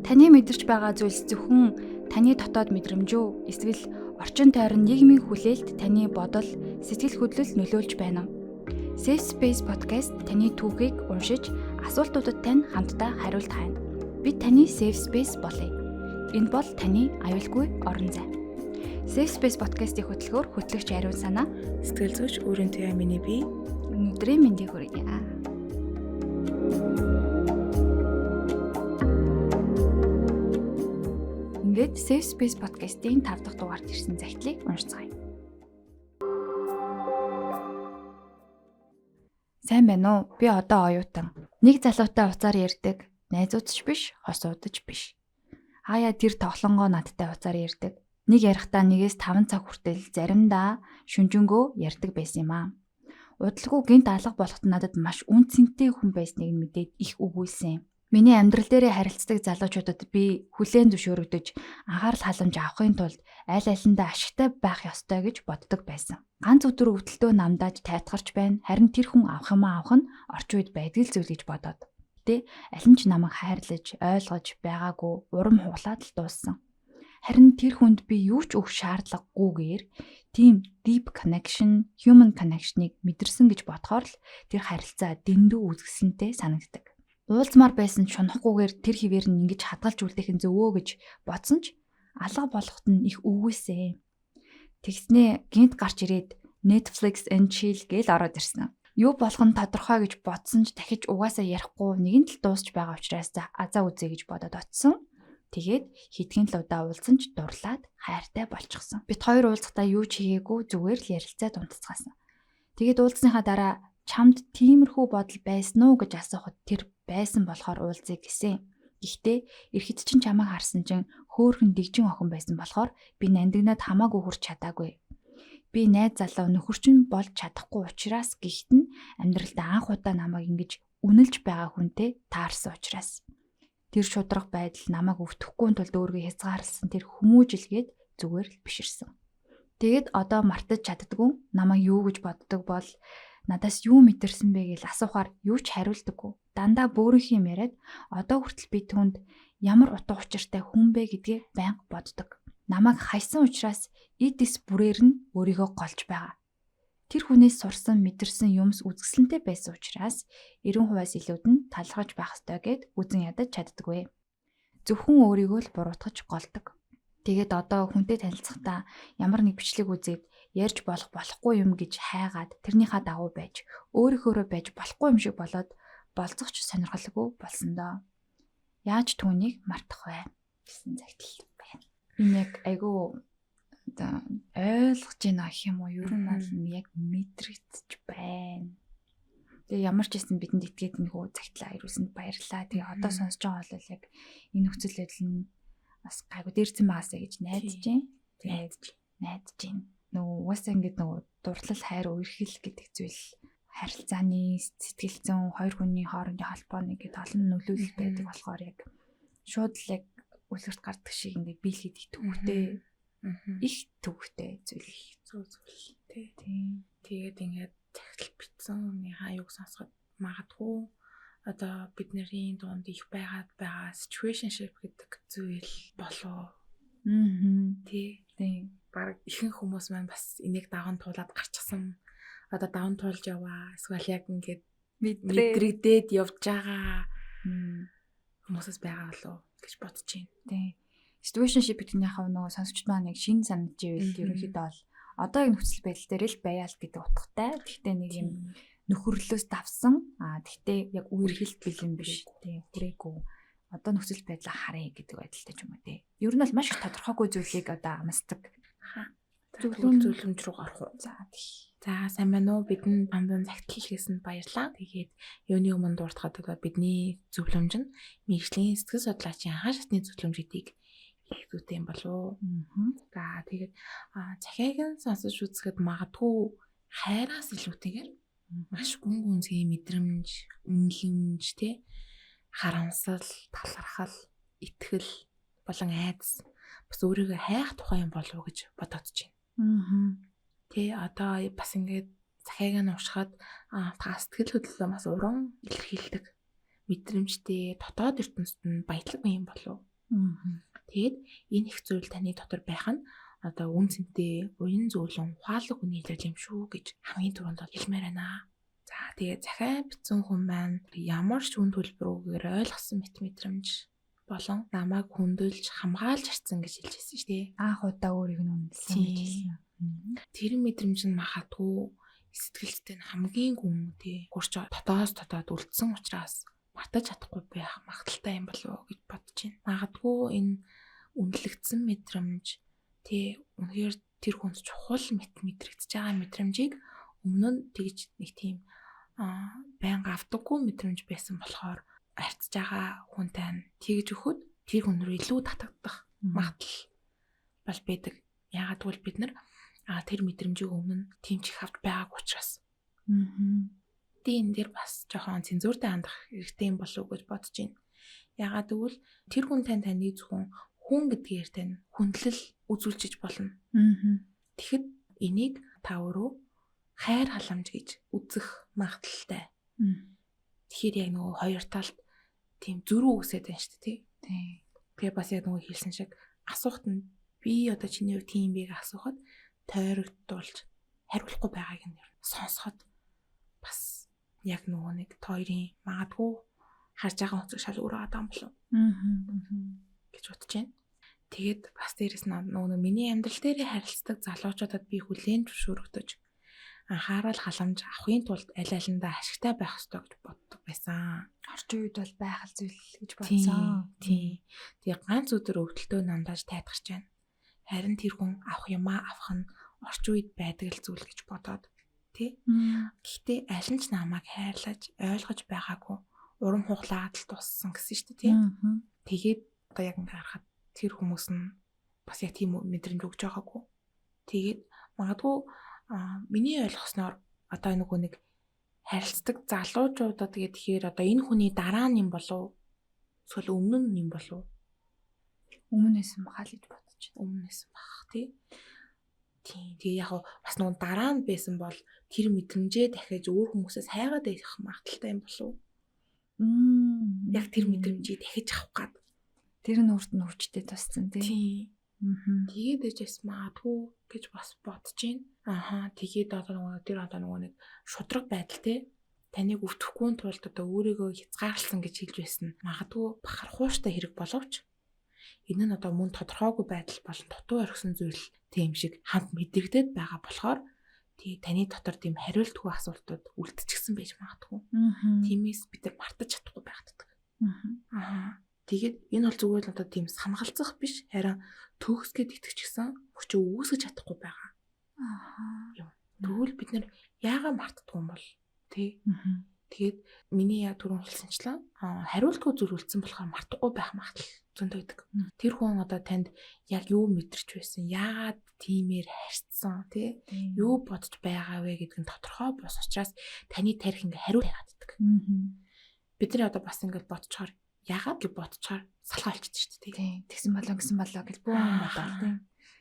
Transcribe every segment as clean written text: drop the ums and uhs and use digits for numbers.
Таны мэдэрч байгаа зүйлс зөвхөн таны дотоод мэдрэмж үү? Эсвэл орчин тойрон нийгмийн хүлээлт таны бодол, сэтгэл хөдлөл нөлөөлж байна уу? Safe Space Podcast таны түүхийг уншиж, асуултуудад тань хамтдаа хариулт хайна. Бид таны Safe Space болъё. Энэ бол таны аюулгүй орон зай. Safe Space Podcast-ийн хөтлөхөөр хөтлөгч Ариун Санаа, сэтгэл зүйч өөрийн туяа миний бие өнөөдрийн мэндийг хүргье. Ингээд Safe Space Podcast-ийн 5 дахь дугаарт ирсэн захидлыг уншицгаая. Сайн байна уу? Би одоо оюутан. Нэг залуутай уцаар ярьдаг. Найзууд ч биш, хосууд ч биш. Хаяа тэр тоглонгоо надтай уцаар ярьдаг. Нэг ярихдаа 1-5 цаг хүртэл заримдаа шүнжэнгөө ярьдаг байсан юм аа. Удалгүй гинт алга болоход надад маш үн цэнтэй хүн байсныг нь мэдээд их үгүйсэн. Миний амьдрал дээрээ харилцдаг залуучуудад би хүлээн зөвшөөрөгдөж анхаарал халамж авахын тулд аль алиндаа ашигтай байх ёстой гэж боддог байсан. Ганц өдөр өвдөлтөө намдааж тайтгарч байна. Харин тэр хүн авах юмаа авах нь орчин үед байдаг л зүйл гэж бодоод. Гэтэ аль нь ч намайг хайрлаж, ойлгож байгаагүй урам хуглаад л дууссан. Харин тэр хүнд би юу ч өгөх шаардлагагүйгээр тийм deep connection, human connection-ыг мэдэрсэн гэж бодохоор л тэр харилцаа дэндүү үзэсгэлэнтэй санагддаг. Уулзмаар байсан ч шунахгүйгээр тэр хിവэр нь ингэж хадгалж үлдээх нь зөвөө гэж бодсон ч алга болоход нь их үгүйсэ. Тэгснээ гинт гарч ирээд Netflix and chill гээл ороод ирсэн. Юу болох нь тодорхой гэж бодсон ч дахиж угаасаа ярихгүй нэгэн л дуусч байгаа учраас азаа үзье гэж бодоод очсон. Тэгээд хэдхэн л удаа уулзсан ч дурлаад хайртай болчихсон. Бит хоёр уулзахдаа юу ч хийгээгүй зүгээр л ярилцаад унтцгаасан. Тэгээд уулзсныхаа дараа чамд тиймэрхүү бодол байсан уу гэж асуухад тэр байсан болохоор уулзъя гэсэн. Гэхдээ эрхэд чинь чамайг харсан чинь хөөхөн дэгжин охин байсан болохоор би нандинад хамаагүй хүрч чадаагүй. Би найз залуу нөхөрчин болж чадахгүй учраас гихт нь амьдралдаа анх удаа намайг ингэж үнэлж байгаа хүнтэй таарсан учраас. Тэр шударга байдал намайг өвдөхгүй тулд өөрийгөө хязгаарласан тэр хүмүүжилгээд зүгээр л биширсэн. Тэгээд одоо мартаж чаддгүй намайг юу гэж боддог бол надаас юу мэдэрсэн бэ гэж асуухаар юу ч хариулдаггүй. Дандаа бөөрийнх юм яриад одоо хүртэл би түнд ямар утга учиртай хүн бэ гэдгээ байнга боддог. Намайг хайсан учраас эд эс бүрээр нь өөрийгөө голж байгаа. Тэр хүнээс сурсан мэдэрсэн юмс үзэсгэлэнтэй байсан учраас 90%-аас илүүд нь талархаж байх ёстой гэд үзэн ядаж чаддаггүй. Зөвхөн өөрийгөө л буруутгаж голдог. Тэгээд одоо хүнтэй танилцахдаа ямар нэг бичлэг үзээд ярьж болох болохгүй юм гэж хайгаад тэрнийхээ дагуу байж өөрийнхөөрөө байж болохгүй юм шиг болоод болцох ч сонирхолгүй болсон доо. Яаж түүнийг мартах вэ гэсэн захидал байна. Энэ яг айгүй одоо ойлгож байна гэх юм уу? Ер нь бол яг мэдрэгдэж байна. Тэгээ ямар ч байсан бидэнд итгээд нэг хүү захидлаа ирүүлсэнд баярлалаа. Тэгээ одоо сонсож байгаа бол яг энэ нөхцөл байдал нь бас гайгүй дээрсэн байгаасаа гэж найдаж байна. Найдаж байна. Нөгөө угаасаа ингээд нөгөө дурлал хайр үерхэл гэдэг зүйл харилцааны сэтгэл зүйн хоёр хүний хоорондын холбооны ингээд олон нөлөөлөл байдаг болохоор яг шууд л яг үлгэрт гардаг шиг ингээд биелэхэд их төвөгтэй. Их төвөгтэй зүйл. Зөв зүйл тий. Тэгээд ингээд захидал бичсэн хүнийхээ юг сонсоход магадгүй одоо бидний дунд их байгаад байгаа situationship гэдэг зүйл болов. Тий. Тий. Бараг ихэнх хүмүүс маань бас энийг даван туулаад гарчихсан. Одоо даван туулж яваа. Эсвэл яг ингээд мэдрэгдээд явж байгаа хүмүүсээс байгаа болов гэж бодож байна. Тий. Situationship гэдэг нь яг нөгөө сонсогчд маань яг шинэ санагдж ивэл ерөнхийдөө бол одоо яг нөхцөл байдал дээр л байяал гэдэг утгатай. Гэхдээ нэг юм нөхөрлөөс давсан. Гэхдээ яг үерхэлт бэлэн биш. Тий, хүрээгүй. Одоо нөхцөл байдлаа харъя гэдэг байдалтай ч юм уу тий. Ер нь бол маш их тодорхойгүй зүйлийг одоо амсдаг. Зөвлөмж рүү орох уу? За тий. За сайн байна уу? Бидэнд бандан захидал хийсэнд баярлалаа. Тэгээд юуны өмнө дурдахад одоо бидний зөвлөмж нь мэргэжлийн сэтгэл судлаачийн анхан шатны зөвлөмж гэдгийг хэлэх зүйтэй юм болов уу? За тэгээд захиаг нь сонсож үзэхэд магадгүй хайраас илүүтэйгээр маш гүн гүнзгий мэдрэмж, үнэлэмж тий харамсал, талархал, итгэл болон айдас бас өөрийгөө хайх тухай юм болов уу гэж бодогдож байна. Тий одоо бас ингээд захиаг нь уншихад та сэтгэл хөдлөлөө бас уран илэрхийлдэг мэдрэмжтэй дотоод ертөнцид нь баялаг юм болов. Тэгээд энэ их зүйл таны дотор байх нь одоо үн цэнтэй, уян зөөлөн, ухаалаг хүний илрэл юм шүү гэж хамгийн түрүүнд бол хэлмээр байна. За тэгээ захиа бичсэн хүн маань ямар ч үн төлбөрүүгээр ойлгосон мэт мэдрэмж болон намайг хүндэлж хамгаалж харцсан гэж хэлж байсан шүү дээ. Анх удаа өөрийг нь үнэлсэн гэж хэлсэн. Тэр мэдрэмж нь магадгүй сэтгэлдтэй нь хамгийн гүн тий хурц дотоос дотоод үлдсэн учраас мартаж чадахгүй байх магадaltaй юм болов уу гэж бодож байна. Магадгүй энэ үнэлэгдсэн мэдрэмж тий үнэхээр тэр хүнд чухал мэт мэдрэгдэж байгаа мэдрэмжийг өмнө нь тэгж нэг тийм байнга авдаггүй мэдрэмж байсан болохоор харьцаж байгаа хүнтэй нь тэгж өгөхөд тэр хүн рүү илүү татагдах магадлал бол байдаг. Яагаад гэвэл бид нар тэр мэдрэмжийг өмнө нь тийм ч их авч байгаагүй учраас. Би энэ дээр бас жоохон цензуртай хандах хэрэгтэй юм болов уу гэж бодож байна. Яагаад гэвэл тэр хүн тань таны зөвхөн хүн гэдгээр тань хүндлэл үзүүлчиж болно. Тэгэхэд энийг та өөрөө хайр халамж гэж үзэх магадлалтай. Тэгэхээр яг нөгөө хоёр талд тийм зөрүү үсээд байна шүү дээ, тий. Тэгээ бас яг нөгөө хэлсэн шиг асуухт нь би одоо чиний хувьд тийм бэ гэж асуухад тойрогдуулж хариулахгүй байгааг нь сонсоход бас яг нөгөө нэг хоёрын магадгүй харж байгаа өнцөг шал өөр байгаа юм болов гэж бодож байна. Тэгээд бас дээрэс нь нөгөө миний амьдрал дээрээ харилцдаг залуучуудад би хүлээн зөвшөөрөгдөж анхаарал халамж авахын тулд аль алиндаа ашигтай байх ёстой гэж боддог байсан. Орчин үед бол байх л зүйл гэж бодсон. Тийм. Тэгээ ганц өдөр өвдөлтөө намдааж тайтгарч байна. Харин тэр хүн авах юмаа авах нь орчин үед байдаг л зүйл гэж бодоод тий. Гэхдээ аль нь ч намайг хайрлаж ойлгож байгаагүй урам хуглаад л туссан гэсэн шүү дээ тий. Тэгээд одоо яг ингээ харахад тэр хүмүүс нь бас яг тийм мэдрэмж өгч байгаагүй. Тэгээд магадгүй миний ойлгосноор одоо нөгөө нэг харилцдаг залуучуудад тэгээд тэгэхээр одоо энэ хүний дараа нь юм болов эсвэл өмнө нь юм болов? Өмнө байсан бахаа л гэж бодож байна. Өмнө байсан бах тий. Тийм. Тэгээ яг бас нөгөө дараа нь байсан бол тэр мэдрэмжээ дахиж өөр хүмүүсээс хайгаад байх магадaltaй юм болов? Яг тэр мэдрэмжийг дахиж авах гад. Тэр нь өөрт нь өвчтэй туссан тий. Тийм. Тэгээд ээж бас магадгүй гэж бас бодож байна. Аха, тэгээд одоо нөгөө тэр одоо нөгөө нэг шудраг байдал те таныг өвдөхгүй тулд одоо өөрийгөө хязгаарласан гэж хэлж байсан. Магадгүй бахархууштай хэрэг боловч энэ нь одоо мөн тодорхойгүй байдал болон дутуу орхисон зүйл тийм шиг хамт мэдрэгдээд байгаа болохоор тий таны дотор тийм хариултгүй асуултууд үлдчихсэн байж магадгүй. Тиймээс бид нар мартаж чадахгүй байхддаг. Аа. Тэгээд энэ бол зүгээр л одоо тийм санагалцах биш харин төгсгээд итгэж гисэн мөчөө үүсгэж чадахгүй байгаа. Аа. Тэгвэл бид нар яагаад мартдаггүй юм бол тий. Тэгээд миний яг түрүүн хэлсэнчлэн хариултгүй зүйл үлдсэн болохоор мартахгүй байх магадлал зөндөө байдаг. Тэр хүн одоо танд яг юу мэдэрч байсан, яагаад тиймээр харьцсан, тий? Юу бодож байгаа вэ гэдг нь тодорхой бос учраас таны тарих ингээ хариу тавиаддаг. Бид нар одоо бас ингээ бодцохоор яагаад гэж бодцохоор салгаа болчихсон шүү дээ, тий. Тэгсэн болоо гэсэн болоо гэж бүүн бодоол тий.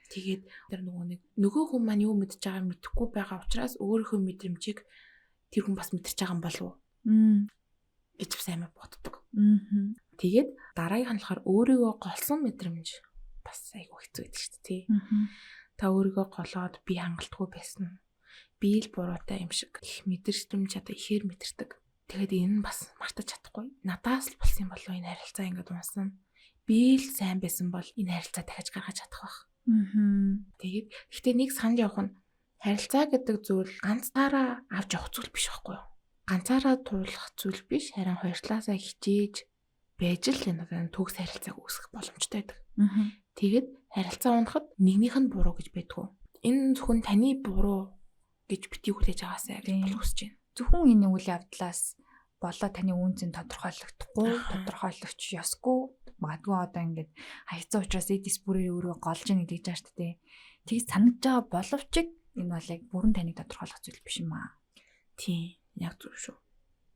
Тэгээд тэр нөгөө нэг нөгөө хүн маань юу мэдж байгааг мэдэхгүй байгаа учраас өөрийнхөө мэдрэмжийг тэр хүн бас мэдэрч байгаа юм болов уу гэж бас амар боддог. Тэгээд дараагийнх нь болохоор өөрийгөө голсон мэдрэмж бас айгүй хэцүү байдаг шүү дээ, тий. Та өөрийгөө голоод би хангалтгүй байсан. Би л буруутай юм шиг их мэдрэмж одоо ихээр мэдэрдэг. Тэгээд энэ нь бас мартаж чадахгүй. Надаас л болсон юм болов энэ харилцаа ингээд унсан. Би л сайн байсан бол энэ харилцаа дахиж гаргаж чадах байх. Тэгээд гэхдээ нэг санал явах нь харилцаа гэдэг зүйл ганцаараа авч явах зүйл биш байхгүй юу? Ганцаараа туулах зүйл биш, харин хоёр талаасаа хичээж байж л энэ төгс харилцааг үүсгэх боломжтой байдаг. Тэгээд харилцаа унахад нэгнийх нь буруу гэж байдгүй. Энэ зөвхөн таны буруу гэж битгий хүлээж аваасай гэж бол хүсэж байна. Зөвхөн энэ үйл явдлаас болоо таны үн цэн тодорхойлогдохгүй, тодорхойлогч ёсгүй. Магадгүй одоо ингээд хайцсан учраас эдис бүрээр өөрөө голж ийн гэдэг жаа шүү дээ. Тэгж санагдж байгаа боловч энэ бол яг бүрэн таныг тодорхойлох зүйл биш юм аа. Тийм, яг зөв шүү.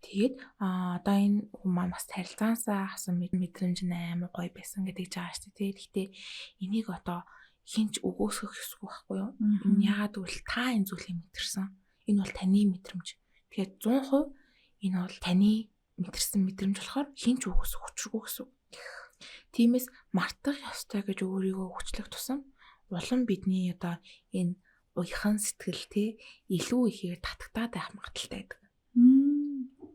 Тэгээд одоо энэ хүн маань бас харилцаансаа авсан мэдрэмж нь амар гоё байсан гэдэг жаа шүү дээ. Гэхдээ энийг одоо хинч өгөөсгөх ёсгүй байхгүй юу? Энэ яагаад гэвэл та энэ зүйлийг мэдэрсэн. Энэ бол таны мэдрэмж. Тэгэхээр 100% энэ бол таны мэдэрсэн мэдрэмж болохоор хинч өгөөсгөх учиргүй гэсэн. Тиймээс мартах ёстой гэж өөрийгөө хүчлэх тусам улам бидний одоо энэ уяхан сэтгэл те илүү ихээр татагтаад байх магадaltaй байдаг.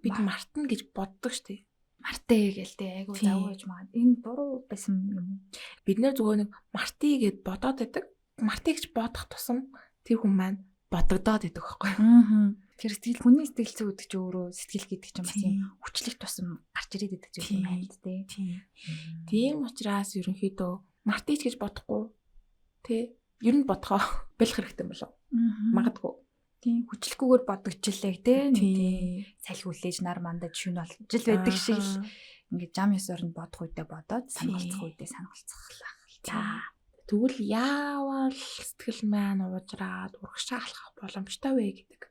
Бид мартна гэж боддог штеп. Мартаа гээл те айгу завгүй гэж магад. Энэ буруу байсан юм уу? Бид нэр зүгээр нэг мартъя гэд бодоод байдаг. Мартъя гэж бодох тусам тэр хүн маань бодогдоод байдаг байхгүй юу? Тэр сэтгэл хүний сэтгэл зүй гэдэг чинь өөрөө сэтгэл гэдэг чинь бас юм хүчлэх тусам гарч ирээд байдаг зүйл юм байна л дээ. Тийм учраас ерөнхийдөө мартъя гэж бодохгүй тий ер нь бодхоо болох хэрэгтэй болов. Магадгүй. Тийм хүчлэхгүйгээр бодогчлээ тий. Салхи хүлээж нар мандаж шүн болж л байдаг шиг л ингээд жам ёсоор нь бодох үедээ бодоод санагалцах үедээ санагалцах л та. Тэгвэл яавал сэтгэл маань уужраад урагшаа алхах боломжтой вэ гэдэг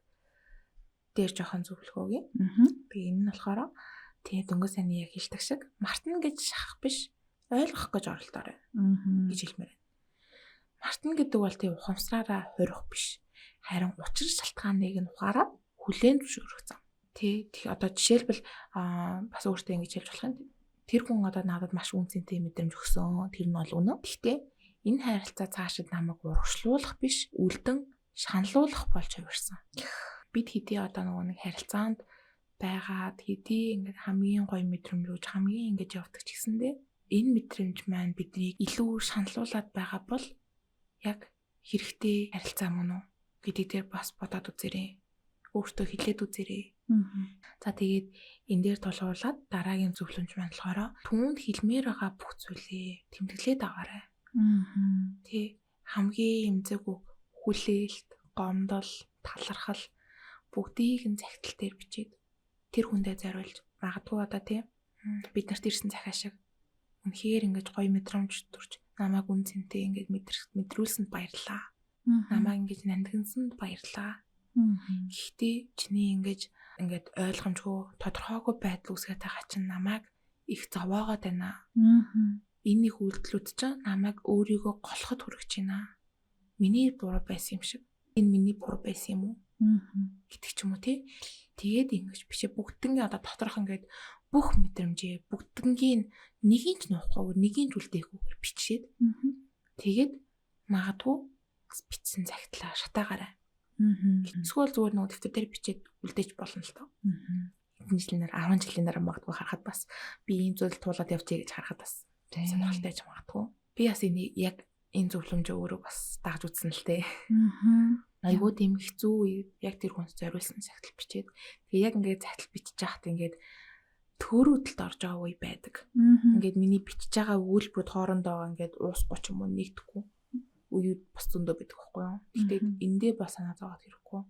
дээр жоохон зөвлөгөө өгье. Тэгээ энэ нь болохоор тэгээ дөнгөж сайн яг хэлдэг шиг мартна гэж шахах биш, ойлгох гэж оролдоорой гэж хэлмээр байна. Мартна гэдэг бол тэгээ ухамсараараа хорих биш. Харин учир шалтгааныг нь ухаарад хүлээн зөвшөөрөх зам. Тэ одоо жишээлбэл бас өөртөө ингэж хэлж болох юм. Тэр хүн одоо надад маш үн цэнтэй мэдрэмж өгсөн. Тэр нь бол үнэн. Гэхдээ энэ харилцаа цаашид намайг урагшлуулах биш, үлдэн шаналуулах болж хувирсан. Бид хэдий одоо нөгөө нэг харилцаанд байгаад хэдий ингээд хамгийн гоё мэдрэмж хамгийн ингэж явдаг ч гэсэндээ энэ мэдрэмж маань биднийг илүү шаналуулад байгаа бол яг хэрэгтэй харилцаа мөн үү гэдэг дээр бас бодоод үзээрэй. Өөртөө хэлээд үзээрэй. За тэгээд энэ дээр тулгуурлаад дараагийн зөвлөмж маань болохоор түүнд хэлмээр байгаа бүх зүйлээ тэмдэглээд аваарай. Тэ хамгийн эмзэг үг, хүлээлт, гомдол, талархал бүгдийг нь захидал дээр бичээд тэр хүндээ зориулж магадгүй одоо тий бид нарт ирсэн захиа шиг үнэхээр ингэж гоё мэдрэмж төрж намайг үн цэнтэй ингэж мэдрүүлсэнд баярлалаа. Намайг ингэж нандинсанд баярлалаа. Гэхдээ чиний ингэж ингээд ойлгомжгүй тодорхойгүй байдал үүсгээд байгаа чинь намайг их зовоогоод байна. Энэ их үйлдэлүүд чинь намайг өөрийгөө голоход хүргэж байна. Миний буруу байсан юм шиг. Энэ миний буруу байсан юм уу? Гэдэг ч юм уу тий. Тэгээд ингэж бишээ бүгднгийн одоо доторх ингээд бүх мэдрэмжээ бүгднгийн нэгийг ч нуухгүй нэгийг ч үлдээхгүйгээр бичээд тэгээд магадгүй бичсэн захидлаа шатаагаарай. Эсвэл зүгээр нөгөө дэвтэр дээр бичээд үлдээж болно л доо. Хэдэн жилийн дараа 10 жилийн дараа магадгүй харахад бас би ийм зүйл туулаад явжээ гэж харахад бас сонирхолтой ч магадгүй. Би бас энэ яг энэ зөвлөмжөө өөрөө бас дагаж үзсэн л дээ. Айгуу тийм хэцүү үед яг тэр хүнс зориулсан захидал бичээд тэгээ яг ингээд захидал бичиж байхад ингээд төрүүдэлд орж байгаа үе байдаг. Ингээд миний бичиж байгаа өгүүлбэрүүд хоорондоо ингээд уусгүй ч юм уу нэгдэхгүй үеуд бас зөндөө байдаг байхгүй юу. Гэхдээ эндээ бас санаа зовоод хэрэггүй.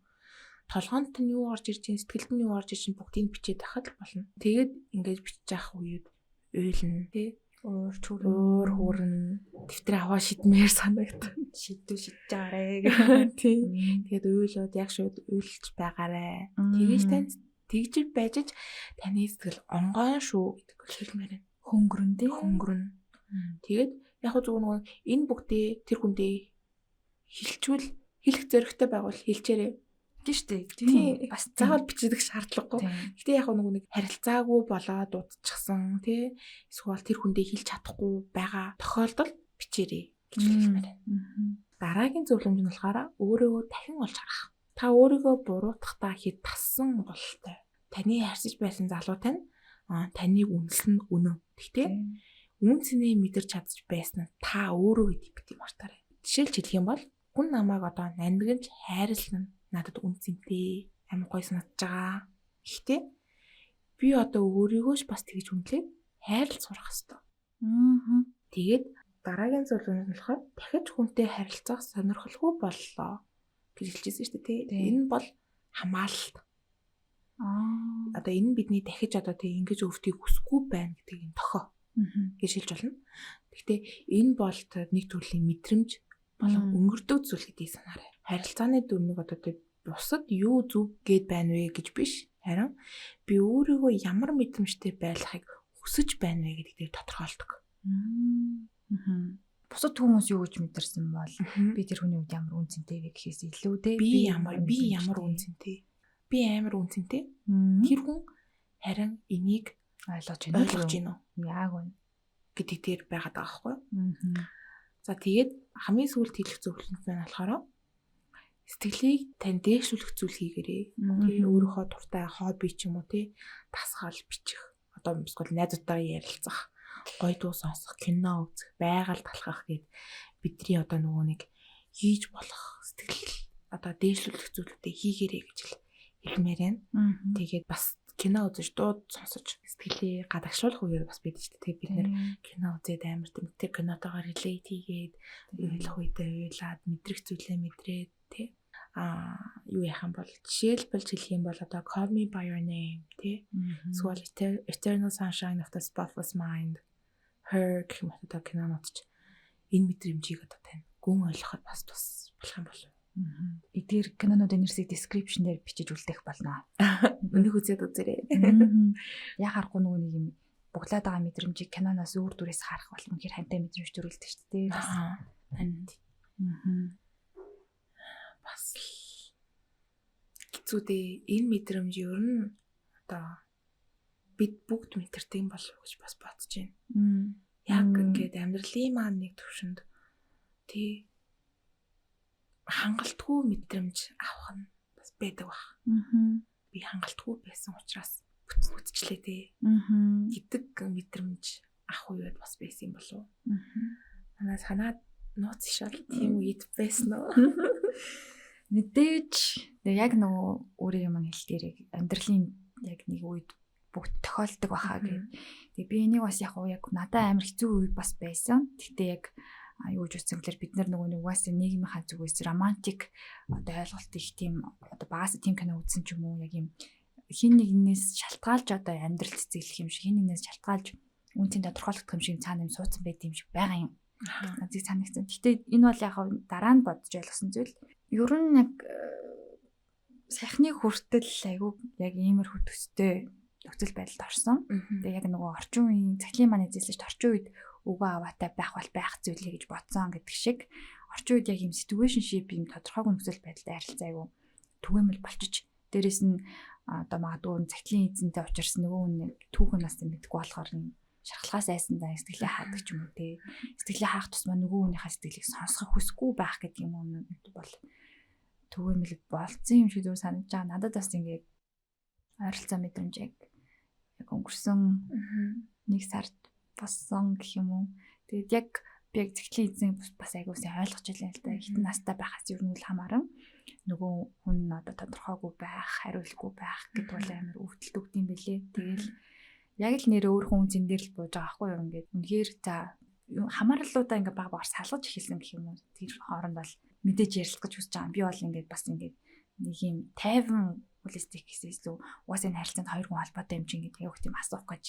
Толгоонд нь юу орж ирж чинь, сэтгэлд нь юу орж ирж чинь бүгдийг бичээд байхад л болно. Тэгээд ингээд бичиж явах үеуд уйлна тий. Уур хөөрнө. Дэвтэр аваа шидмээр санагд. Шидүү шидэж байгаарэ. Тий. Тэгээд уйлууд яг шууд уйлж байгаарэ. Тэгэж тань тэгж байж таны сэтгэл онгоон шүү гэдэг хэлмээр байна. Хөнгөрөн тий. Хөнгөрөн. Тэгээд яг хөө зүгээр нөгөө энэ бүгдээ тэр хүндээ хэлчвэл хэлэх зоригтой байгвал хэлчээрээ. Тийм шүү дээ. Тийм. Бас заавал бичдэг шаардлагагүй. Гэтэ яг нөгөө нэг харилцаагүй болоод удчихсан тий. Эсвэл тэр хүндээ хэлж чадахгүй байгаа тохиолдолд бичээрэй гэж хэлмээр байна. Дараагийн зөвлөмж нь болохоор өөрийгөө дахин олж харах. Та өөрийгөө буруутгахдаа хэд тассан бололтой. Таны харьцаж байсан залуу тань таныг үнэлсэн нь үнэн. Гэтэ үн цэнээ мэдэрч чадж байсан нь та өөрөө гэдгийг бити мартаарай. Жишээлж хэлэх юм бол хүн намайг одоо нандинж хайрлна нь надад үн цэнтэй амар гоё санагдаж байгаа. Гэхдээ би одоо өөрийгөө ч бас тэгж үнэлээд хайрлаж сурах ёстой. Тэгээд дараагийн зүйл нь болохоор дахиж хүнтэй харилцах сонирхолгүй боллоо гэж хэлжсэн шүү дээ. Энэ бол хамгаалалт. Одоо энэ нь бидний дахиж одоо тэг ингэж өвдгийг хүсэхгүй байна гэдэг энэ тохио гэж хэлж болно. Гэхдээ энэ бол нэг төрлийн мэдрэмж болон өнгөрдөг зүйл гэдгийг санаарай. Харилцааны дүрмийг одоо тэг бусад юу зүг гээд байна вэ гэж биш. Харин би өөрийгөө ямар мэдрэмжтэй байлахыг хүсэж байна вэ гэдгийг тодорхойлдог. Бусад хүмүүс юу гэж мэдэрсэн бол би тэр хүний үед ямар үн цэнтэй вэ гэхээс илүү те би ямар үн цэнтэй. Би амар үн цэнтэй. Тэр хүн харин энийг ойлгож байна уу? Яг үнэ. гэдэг дээр байгаад байгаа байхгүй юу? За тэгээд хамгийн сүүлд хэлэх зөвлөлт маань болохоор сэтгэлийг тань дээшлүүлэх зүйл хийгээрэй. Тий, өөрийнхөө дуртай хобби ч юм уу тий, дасгал бичих, одоо эсвэл найзуудтайгаа ярилцах, гоё дуу сонсох, кино үзэх, байгаль талхах гээд бидний одоо нөгөө нэг хийж болох сэтгэл одоо дээшлүүлэх зүйлүүдээ хийгээрэй гэж хэлмээр байна. Тэгээд бас кино үзэж, дуу сонсож сэтгэлээ гадагшлуулах үеэр бас байдаг шүү дээ. Бид нэр кино үзээд амар тэр кинотойгоо relate хийгээд уйлах үедээ уйлаад, мэдрэх зүйлээ мэдрээд тий. Юу яах юм бол жишээлбэл хэлэх юм бол одоо Call Me by Your Name тий. Эсвэл Eternal Sunshine of the Spotless Mind, Her гэх мэт одоо кинонууд ч энэ мэдрэмжийг одоо тань гүн ойлгоход бас тус болох юм болов. Эдгээр кинонуудын нэрсийг description дээр бичиж үлдээх болно. Өнөөх үзээд үзээрэй. Яг харахгүй нөгөө нэг юм буглаад байгаа мэдрэмжийг киноноос өөр дүрээс харах бол үнэхээр хантай мэдрэмж төрүүлдэг шүү дээ. Бас хэцүү дээ. Энэ мэдрэмж ер нь одоо бид бүгд мэдэрдэг юм болов уу гэж бас бодож байна. Яг ингээд амьдралын маань нэг төвшөнд тий хангалтгүй мэдрэмж авах нь бас байдаг баг. Би хангалтгүй байсан учраас бүтчлээ тий гэдэг мэдрэмж авах үед бас байсан юм болов уу? Манай санаа нууц шал тийм үед байсан уу? Мэдээж яг нөгөө өөрийн юм хэлдгээр амьдралын яг нэг үед бүгд тохиолдог баха гэв. Тэгээ би энийг бас яг яг надад амар хэцүү үе бас байсан. Гэхдээ яг юу гэж утсан гэхээр бид нар нөгөө нэг угаасаа нийгмийнхаа зүгээс романтик одоо ойлголт их тийм одоо багасаа тийм кино үзсэн ч юм уу яг юм хин нэгнээс шалтгаалж одоо амьдрал цэцэглэх юм шиг хин нэгнээс шалтгаалж үнцийн тодорхойлогдох юм шиг цаана юм суудсан байт юм шиг байгаа юм. Зэг санагдсан. Гэхдээ энэ бол яг дараа нь бодож ойлгосон зүйл. Ер нь яг саяхны хүртэл айгүй яг иймэрхүү төстэй нөхцөл байдалд орсон. Тэгээ яг нөгөө орчин үеийн цаглын маань эзэлж орчин үед өгөө аваатай байх бол байх зүйлээ гэж бодсон гэдэг шиг орчин үед яг юм situationship юм тодорхойгүй нөхцөл байдалд харилцаа айгүй түгээмэл болчих. Дээрээс нь одоо магадгүй цаглын эзэнтэй учирсан нөгөө хүн түүхэн нас мэдгүй болохоор шархалгаас айсан даа сэтгэлээ хаадаг ч юм уу те. Сэтгэлээ хаах тусмаа нөгөө хүнийхээ сэтгэлийг сонсох хүсэхгүй байх гэдэг юм уу бол түгээмэл болцсон юм шиг зүр санагдаж байгаа. Надад бас ингээд ойролцоо мэдрэмж яг өнгөрсөн нэг сард болсон гэх юм уу. Тэгээд яг би яг цэгцлийн эзэн бас айгуу сайн ойлгож байлаа л да. Хитэн настай байхаас ер нь л хамааран нөгөө хүн одоо тодорхойгүй байх, хариулгүй байх гэдэг бол амар өвдөлт өгд юм бэлээ. Тэгэл яг л нэр өөр хүн зэн дээр л бууж байгаа байхгүй юу ингээд. Үнэхээр за хамаарлуудаа ингээд баг багаар салгаж эхэлсэн гэх юм уу. Тэр хооронд бол мэдээж ярилцах гэж хүсэж байгаа. Би бол ингээд бас ингээд нэг юм тайван холистик гэсэн илүү угаасаа энэ харилцаанд хоёр хүн холбоотой юм чинь ингээд айгүйх тийм асуух гэж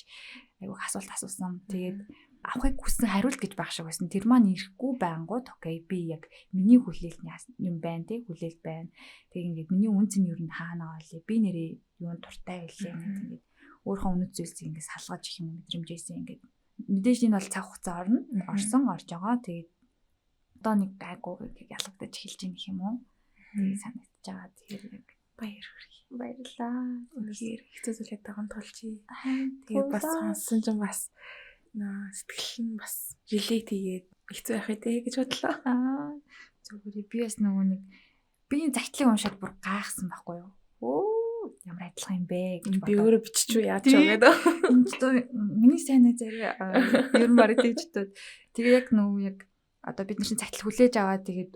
айгүйх асуулт асуусан. Тэгээд авахыг хүссэн хариулт гэж байх шиг байсан. Тэр маань ирэхгүй байнгут окей би яг миний хүлээлт юм байна тий хүлээлт байна. Тэгээд ингээд миний үн цэн юу н хаана байгаа лээ. Би нэрээ юунд дуртай байлээ ингээд өөрийнхөө үнэт зүйлсийг ингээд салгаж их юм мэдрэмжээсээ ингээд мэдээж энэ бол цаг хугацаа орно. Орсон орж байгаа. Тэгээд одоо нэг гайгүй ялгагдаж эхэлж байна гэх юм уу. Тэгээд санагдаж байгаа. Тэгэхээр яг баяр хүргэе. Баярлалаа. Үнэхээр хэцүү зүйлээд байгаа нь тулжээ. Тэгээд бас сонссон чинь бас сэтгэл нь бас relate хийгээд хэцүү байх үү гэж бодлоо. Зүгээр би бас нөгөө нэг би энэ загтлыг уншаад бүр гайхсан байхгүй юу? Өө ямар адилхан юм бэ гэж бодлоо. Би өөрөө биччихв яа ч юм гэдэг. Миний сайн найзаар ер нь барыг тэгж бодод. Тэгээ яг нөгөө яг одоо бид нар чинь загтал хүлээж аваад тэгээд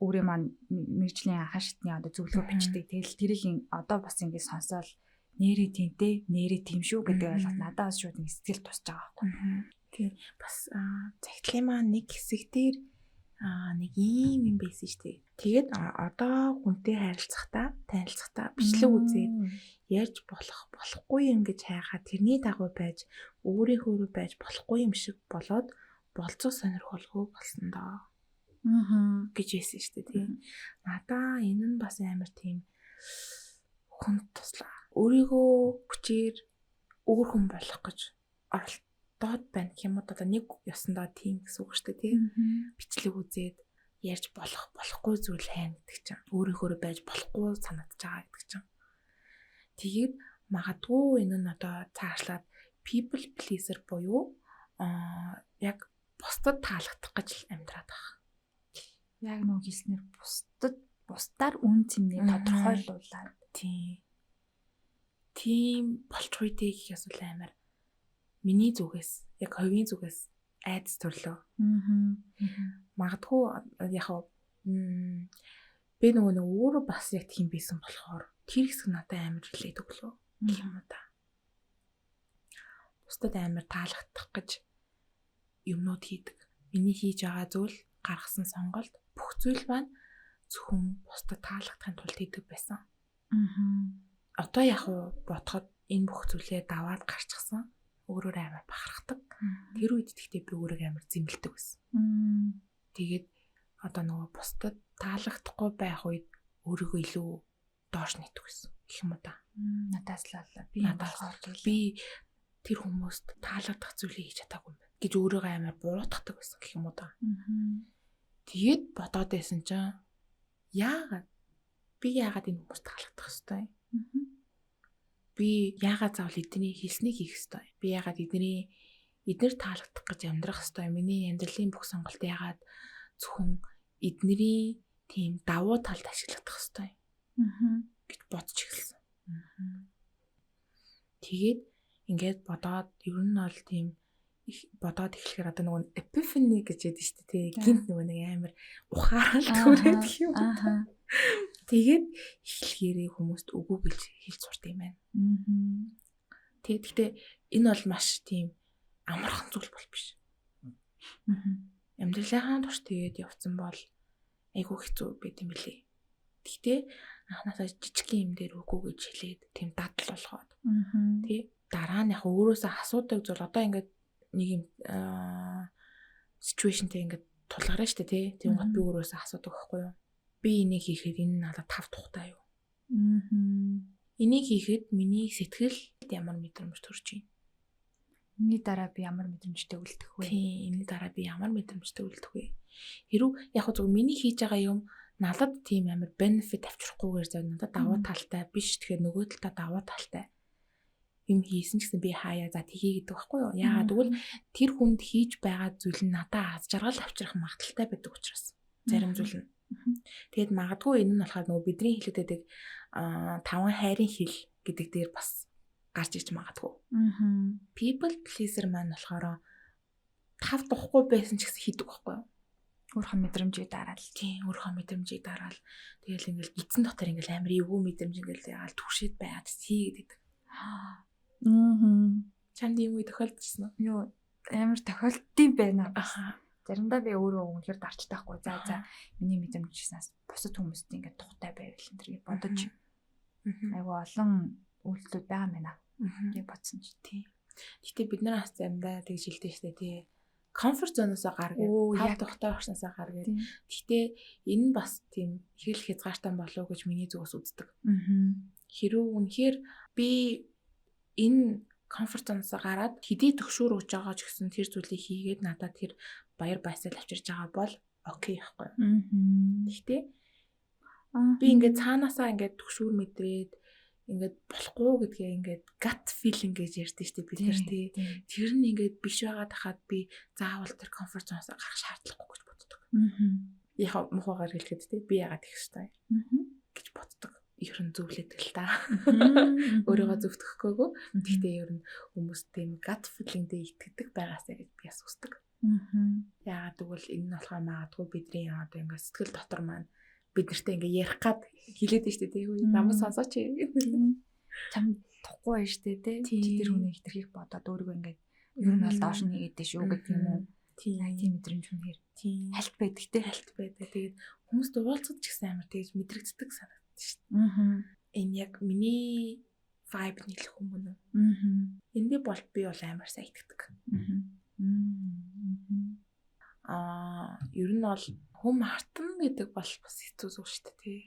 өөрийн маань мэргэжлийн анхан шатны одоо зөвлөгөө бичдэг. Тэгэл тэрийг одоо бас ингэ сонсоол нэрээ тэнтэй, нэрээ тийм шүү гэдэг ойлголт надад бас шууд ингэ сэтгэл тусч байгаа байхгүй. Тийм бас загтлын маань нэг хэсэг дээр нэг ийм юм байсан шүү дээ. Тэгээд одоо хүнтэй харилцахдаа, танилцахдаа бичлэг үзээд ярьж болох, болохгүй юм гэж хайхаа тэрний дагуу байж, өөрийнхөө байж болохгүй юм шиг болоод болцоо сонирхолгүй болсон доо. Гэж хэлсэн шүү дээ тийм. Надаа энэ нь бас амар тийм хүнд туслаа. Өөрийгөө хүчээр өөр хүн болох гэж оролдоод байна гэх юм уу одоо нэг ёсондоо тийм гэсэн үг шүү дээ тийм. Бичлэг үзээд ярьж болох, болохгүй зүйл хайна гэдэг чинь. Өөрийнхөө байж болохгүй санагдаж байгаа гэдэг чинь. Тэгээд магадгүй энэ нь одоо цаашлаад people pleaser буюу Яг бусдад таалагдах гэж л амьдраад байгаа. Яг нөө хэлснээр бусдаар үн цэнээ тодорхойлуулаад. Тийм. Тийм болчих үедээ гэх асуудал амар миний зүгээс яг хувийн зүгээс айдас төрлөө. Магадгүй яг би нөгөө нэг өөрөө бас яг тийм байсан болохоор тэр хэсэг надад амар хэлээд өглөө гэх юм уу та. Бусдад амар таалагдах гэж юмнууд хийдэг. Миний хийж байгаа зүйл, гаргасан сонголт бүх зүйл маань зөвхөн бусдад таалагдахын тулд хийдэг байсан. Одоо яг уу бодоход энэ бүх зүйлээ даваад гарчихсан. Өөрөөр амар бахархдаг. Тэр үед тэгтээ би өөрийгөө амар зэмлдэг байсан. Тэгээд одоо нөгөө бусдад таалагдахгүй байх үед өөрийгөө илүү доош нийтдэг байсан гэх юм уу та. Надаас л боллоо. Би болохоор би тэр хүмүүст таалагдах зүйлийг хийж чадаагүй юм байна гэж өөрийгөө амар буруутгадаг байсан гэх юм уу та. Тэгээд бодоод байсан чинь яагаад би яагаад энэ хүмүүст таалагдах ёстой юм? Би яагаад заавал эдний хэлснийг хийх ёстой юм? Би яагаад эднэр таалагдах гэж амьдрах ёстой юм? Миний амьдралын бүх сонголт яагаад зөвхөн эднэрийн тийм давуу талд ашиглагдах ёстой юм гэж бодож эхэлсэн. Тэгээд ингээд бодоод ер нь бол тийм их бодоод эхлэхээр одоо нөгөө epiphany гэж яддаг шүү дээ. Гинт нөгөө нэг амар ухаарал төрөөд юм. Тэгээд эхлэхээрээ хүмүүст үгүй гэж хэлж сурд юм байна. Тэгээд гэхдээ энэ бол маш тийм амархан зүйл бол биш. Амьдралынхаа турш тэгээд явцсан бол айгүй хэцүү байт юм билээ. Гэхдээ анхнаасаа жижигхэн юм дээр үгүй гэж хэлээд тийм дадал болгоод тий дараа нь яг өөрөөсөө асуудаг зүйл одоо ингээд нэг юм ситүэйшнтэй ингээд тулгарна шүү дээ тий. Тийм гот би өөрөөсөө асуудаг байхгүй юу? Би энийг хийхэд энэ надад тав тухтай юу? Энийг хийхэд миний сэтгэл ямар мэдрэмж төрж байна? Энэний дараа би ямар мэдрэмжтэй үлдэх вэ? Тийм, энэний дараа би ямар мэдрэмжтэй үлдэх вэ? Хэрв яг зөв миний хийж байгаа юм надад тийм амар benefit авчрахгүйгээр зөв надад давуу талтай биш. Тэгэхээр нөгөө талдаа давуу талтай юм хийсэн ч гэсэн би хаяа за тгий гэдэг байхгүй юу? Яагаад гэвэл тэр хүнд хийж байгаа зүйл нь надад аз жаргал авчрах магадaltaй байдаг учраас зарим зүйл нь. Тэгээд магадгүй энэ нь болохоор нөгөө бидний хэлээд байдаг таван хайрын хэл гэдэг дээр бас гарч ирж магадгүй. People pleaser маань болохоор тав тухгүй байсан ч гэсэн хийдэг байхгүй юу? Өөрийнхөө мэдрэмжийг дараал. Тийм, өөрийнхөө мэдрэмжийг дараал. Тэгэл ингээл эзэн дотор ингээл амар эвгүй мэдрэмж ингээл ягаал түшээд байгаад хийгээд байдаг. Чамд ийм үе тохиолдчихсон уу? Юу амар тохиолдсон байна. Заримдаа би өөрөө үнэхээр дарчтай байхгүй. За миний мэдрэмж гэснээс бусад хүмүүст ингээд тухтай байвал энэ төр гэж бодож айгүй олон үйлдэлүүд байгаа юм байна. Тэг бодсон чи. Тийм. Гэтэ бид нар бас заримдаа тэгж хэлдэг штэ тий. Комфорт зоноосоо гар гээд, тав тухтай орчноосоо гар гээд. Гэтэ энэ нь бас тийм хэл хязгаартай болов уу гэж миний зүгээс үздэг. Хэрв үнэхээр би энэ комфорт зоноосоо гараад хэдий төгшүүр өгж байгаа ч гэсэн тэр зүйлийг хийгээд надад тэр баяр баясгал авчирж байгаа бол окей байхгүй юу. Гэхдээ би ингээд цаанаасаа ингээд төгшүүр мэдрээд ингээд болохгүй гэдгээ ингээд gut feeling гэж ярьдэн штэ бид нар тий. Тэр нь ингээд биш байгаа тахад би заавал тэр комфорт зоноосоо гарах шаардлагагүй гэж боддог. Яг мухагаар хэлэхэд тий би яагаад тэгэх ёстой гэж боддог. Ер нь зөвлөдөг л та. Өөрийгөө зөвтгөхгүйгөө. Гэхдээ ер нь хүмүүс тийм gut feeling дээр итгэдэг байгаасаа гэж би бас үздэг. Яагаад гэвэл энэ нь болохоор магадгүй бидний одоо ингээд сэтгэл дотор маань бид нартай ингээ ярих гад хэлээд нь штэ тий. Намайг сонсооч. Чам тухгүй байж штэ тий. Чи тэр хүнийг хитрхийг бодоод өөрийгөө ингээд ер нь бол доош нь хийгээд дээ шүү гэдэг юм уу? Тийм мэдрэмж үнээр. Хальт байдаг тий. Хальт байдаг. Тэгээд хүмүүст уулзах ч гэсэн амар тэгж мэдрэгддэг санагддаг штэ. Энэ яг миний vibe нийлэх юм уу? Эндээ бол би бол амар сайн итгэдэг. Ер нь бол хүм мартна гэдэг бол бас хэцүү зүйл шүү дээ тий.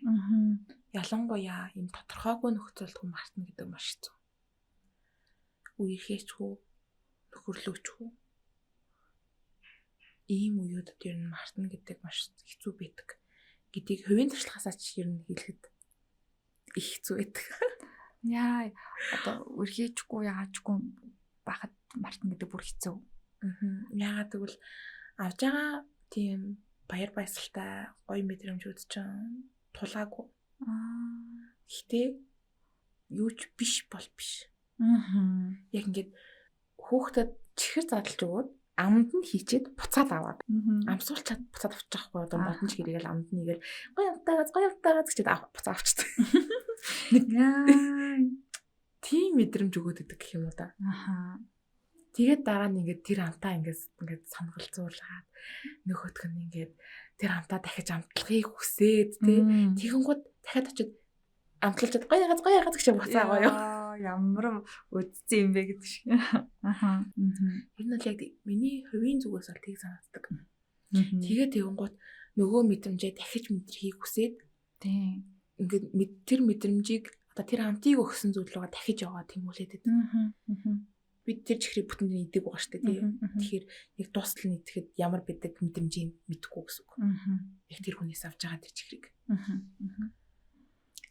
Ялангуяа ийм тодорхойгүй нөхцөлд хүм мартна гэдэг маш хэцүү. Үерхээчгүй, нөхөрлөөчгүй. Ийм үеүүдэд ер нь мартна гэдэг маш хэцүү байдаг гэдгийг хувийн туршлагаасаа ч ер нь хэлэхэд их хэцүү байдаг. Яа, одоо үерхээчгүй яагаачгүй байхад мартна гэдэг бүр хэцүү. Яагаад гэвэл авж байгаа тийм баяр баясгалтай гоё мэдрэмжүүд чинь тулаагүй. Гэхдээ юу ч биш бол биш. Яг ингээд хүүхдэд чихэр задлж өгөөд амд нь хийчээд буцаад аваад амсуулчаад буцаад авчих байхгүй одоо модон чихэрийг л амд нь игээл гоё амтаагаас гоё амтаагаас гэчээд буцаа авчдаг. Нэг тийм мэдрэмж өгөөд идэг гэх юм уу да. Тэгээд дараа нь ингээд тэр амтаа ингээд сангалзуулаад нөгөөх нь ингээд тэр амтаа дахиж амтлахыг хүсээд тий тэгэнгүүт дахиад очиод амтлалчаад гоё ягац гоё ягац гэж буцаа гоё. Ямар үдцэн юм бэ гэдэг шиг. Ер нь бол яг миний хувийн зүгээс бол тийг санагддаг. Тэгээд тэгэнгүүт нөгөө мэдрэмжээ дахиж мэдрэхийг хүсээд тий ингээд тэр мэдрэмжийг одоо тэр амтыг өгсөн зүйл рүүгээ дахиж яваа тэмүүлээд байдаг. Бид тэр чихрийг бүтэн дээр идэг байгаа шүү дээ тий. Тэгэхээр яг дуустал нь идэхэд ямар бидэг мэдрэмжийг мэдэхгүй гэсэн үг. Яг тэр хүнээс авч байгаа тэр чихрийг.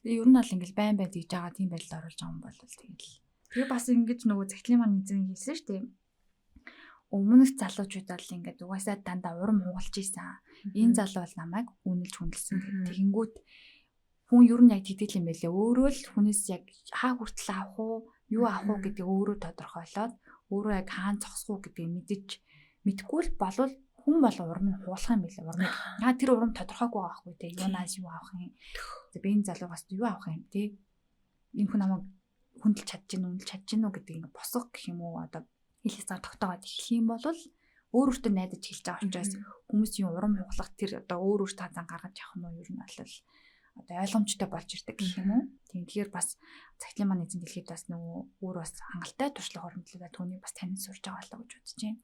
Тэгээ ер нь бол ингээл байн байн тэгж байгаа тийм байдалд оруулж байгаа юм бол тэгэл. Тэгээ бас ингэж нөгөө загтлын маань эзэн хэлсэн шүү дээ. Өмнөх залуучуудаа л ингээд угаасаа дандаа урам хугалж исэн. Энэ залуу бол намайг үнэлж хүндэлсэн гэх. Тэгэнгүүт хүн ер нь яг тэгдэг юм байлээ. Өөрөө л хүнээс яг хаа хүртэл авах уу, юу авах уу гэдгийг өөрөө тодорхойлоод өөрөө яг хаан зогсох уу гэдгийг мэдэж мэдгүй л болвол хүн бол урам нь хуулах юм билээ. Урмыг. Яа тэр урам тодорхойгүй байгаа хгүй те. Юунаас юу авах юм? За би энэ залуугаас юу авах юм те? Энэ хүн намайг хүндэлж чадж гин үнэлж чадж гин үү гэдэг ингээ босго гэх юм уу одоо хэл хязгаар тогтоогоод эхлэх юм бол өөр өөртөө найдаж хэлж байгаа учраас хүмүүсийн урам хуглах тэр одоо өөр өөртөө зан гаргаж явах нь ер нь бол одоо ойлгомжтой болж ирдэг гэх юм уу. Тийм тэгэхээр бас цагтлын маань эзэн дэлхийд бас нөгөө өөр бас хангалттай туршлага хоримтлаа түүнийг бас танин сурж байгаа болоо гэж бодож байна.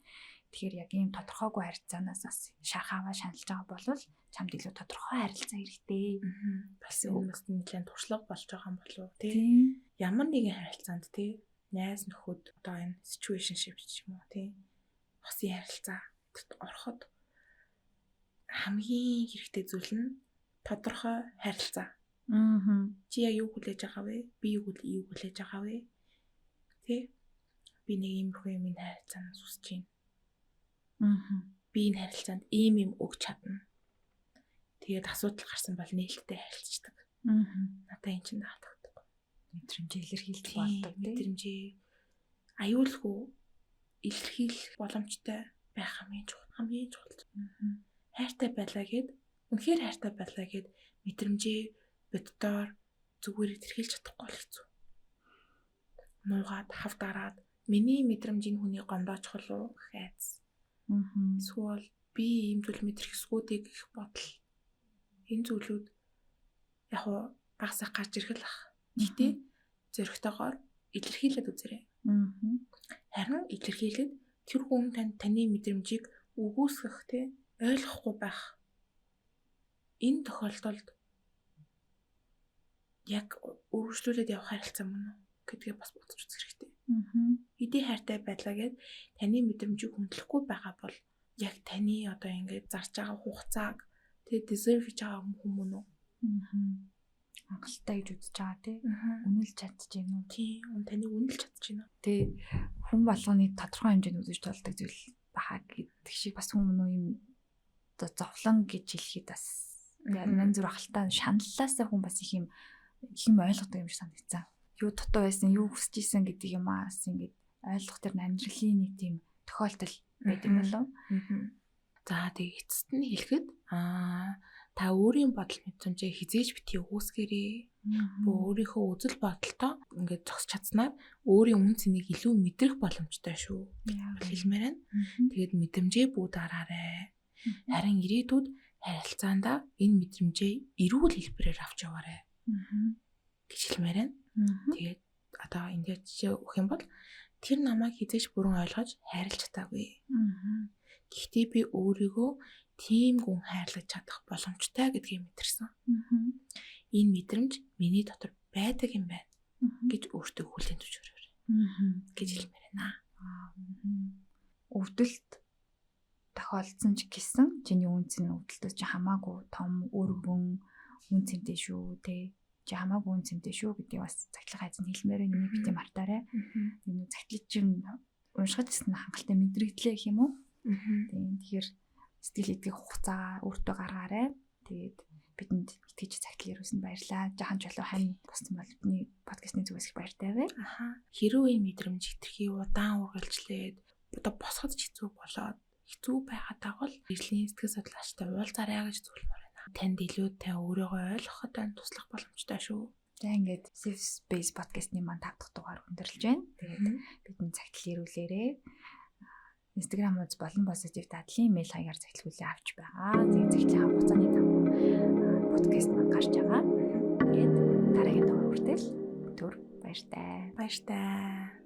Тэгэхээр яг ийм тодорхойгүй харилцаанаас бас шархааваа шаналж байгаа бол чамд илүү тодорхой харилцаа хэрэгтэй. Бас энэ бас нэлээд туршлага болж байгаа юм болов уу тий. Ямар нэгэн харилцаанд тий найз нөхөд одоо энэ situationship ч юм уу тий хосын харилцаа ороход хамгийн хэрэгтэй зүйл нь тодорхой харилцаа. Чи яг юу хүлээж байгаа вэ? Би юу хүлээж байгаа вэ? Тэ? Би нэг иймэрхүү юм энэ харилцаанаас хүсэж байна. Би энэ харилцаанд ийм юм өгч чадна. Тэгээд асуудал гарсан бол нээлттэй харилцдаг. Надаа энэ чинь таалагдахгүй. Мэдрэмжээ илэрхийлж болдог. Мэдрэмжээ аюулгүй илэрхийлэх боломжтой байх хамгийн чухал. Хамгийн чухал. Хайртай байлаа гэд үнэхээр хайртай байлаа гэд мэдрэмжээ боддоор зүгээр илэрхийлж чадахгүй бол хэцүү. Нуугаад хав дараад миний мэдрэмж энэ хүний гомдоочих уу гэх айдас. Эсвэл би ийм зүйл мэдрэх ёсгүй гэх бодол. Энэ зүйлүүд яг уу багасаа гарч ирэх л ах. Гэхдээ зөрөгтэйгээр илэрхийлээд үзээрэй. Харин илэрхийлээд тэр хүн таны мэдрэмжийг үгүйсгэх те ойлгохгүй байх. Энэ тохиолдолд яг үргэлжлүүлээд явах харилцаа мөн үү гэдгээ бас бодож үзэх хэрэгтэй. Хэдий хайртай байлаа гэд таны мэдрэмжийг хүндлэхгүй байгаа бол яг таны одоо ингээд зарж байгаа хугацааг тэ deserve хийж байгаа хүн мөн үү? Хангалттай гэж үзэж байгаа тий. Үнэлж чадчих юм уу? Тий, таныг үнэлж чадчих юм уу? Тий, хүн болгоны тодорхой хэмжээнд үзэж болдог зүйл баха гэдэг шиг бас хүн мөн юм зовлон гэж хэлэхэд бас янз бүр ахaltaа шаналлаасаа хүн бас их юм ойлгодог юм шиг санагдсан. Юу дутуу байсан, юу хүсэж исэн гэдэг юм аа бас ингээд ойлгох тэр амьдралын нэг тийм тохиолдол байд юм болов. За тэг эцэст нь хэлэхэд та өөрийн бодол мэдрэмжээ хизээж битгий үүсгээрэй. Бөө өөрийнхөө үзэл бодолтоо ингээд зогсож чадсанаар өөрийн үн цэнийг илүү мэдрэх боломжтой шүү хэлмээр байна. Тэгээд мэдрэмжээ бүү дараарай. Харин ирээдүйд харилцаандаа энэ мэдрэмжээ эрүүл хэлбэрээр авч яваарай гэж хэлмээр байна. Тэгээд одоо ингээд жишээ өгөх юм бол тэр намайг хизээж бүрэн ойлгож хайрлаж чадаагүй. Гэхдээ би өөрийгөө тийм гүн хайрлаж чадах боломжтой гэдгийг мэдэрсэн. Энэ мэдрэмж миний дотор байдаг юм байна гэж өөртөө хүлээн зөвшөөрөөрэй гэж хэлмээр байна. Өвдөлт тохиолдсон ч гэсэн чиний үнц нь өвдөлтөөс чи хамаагүй том өргөн үн цэнтэй шүү те. Чи хамаагүй үн цэнтэй шүү гэдгийг бас цагтлах айц нь хэлмээр байна. Энийг битгий мартаарай. Энэ цагтлыг чинь Уншихад гэсэн хангалттай мэдрэгдлээ гэх юм уу? Тийм. Тэгэхээр сэтгэл итгэх хугацаа өөртөө гаргаарай. Тэгээд бидэнд итгэж цагтл ирүүлсэнд баярлалаа. Жахан чулуу хань болсон бол бидний подкастны зүгээс их баяртай байна. Аха. Хэрвээ энэ мэдрэмж хэтэрхий удаан үргэлжлээд одоо босоход ч хэцүү болоод хэцүү байхад бол эрхлийн сэтгэл судлаачтай уулзаарай гэж зөвлөмөр байна. Танд илүү та өөрийгөө ойлгоход тань туслах боломжтой шүү. За ингээд Safe Space podcast-ны маань 5 дахь дугаар өндөрлөж байна. Тэгээд бидэнд цагтл ирүүлээрэй. Instagram хуудас болон Positive дадлын мэйл хаягаар загтлуулыг авч байгаа. Тэгээд загтлын хугацааны дагуу подкаст маань гарч байгаа. Тэгээд дараагийн дугаар хүртэл түр баяртай. Баяртай.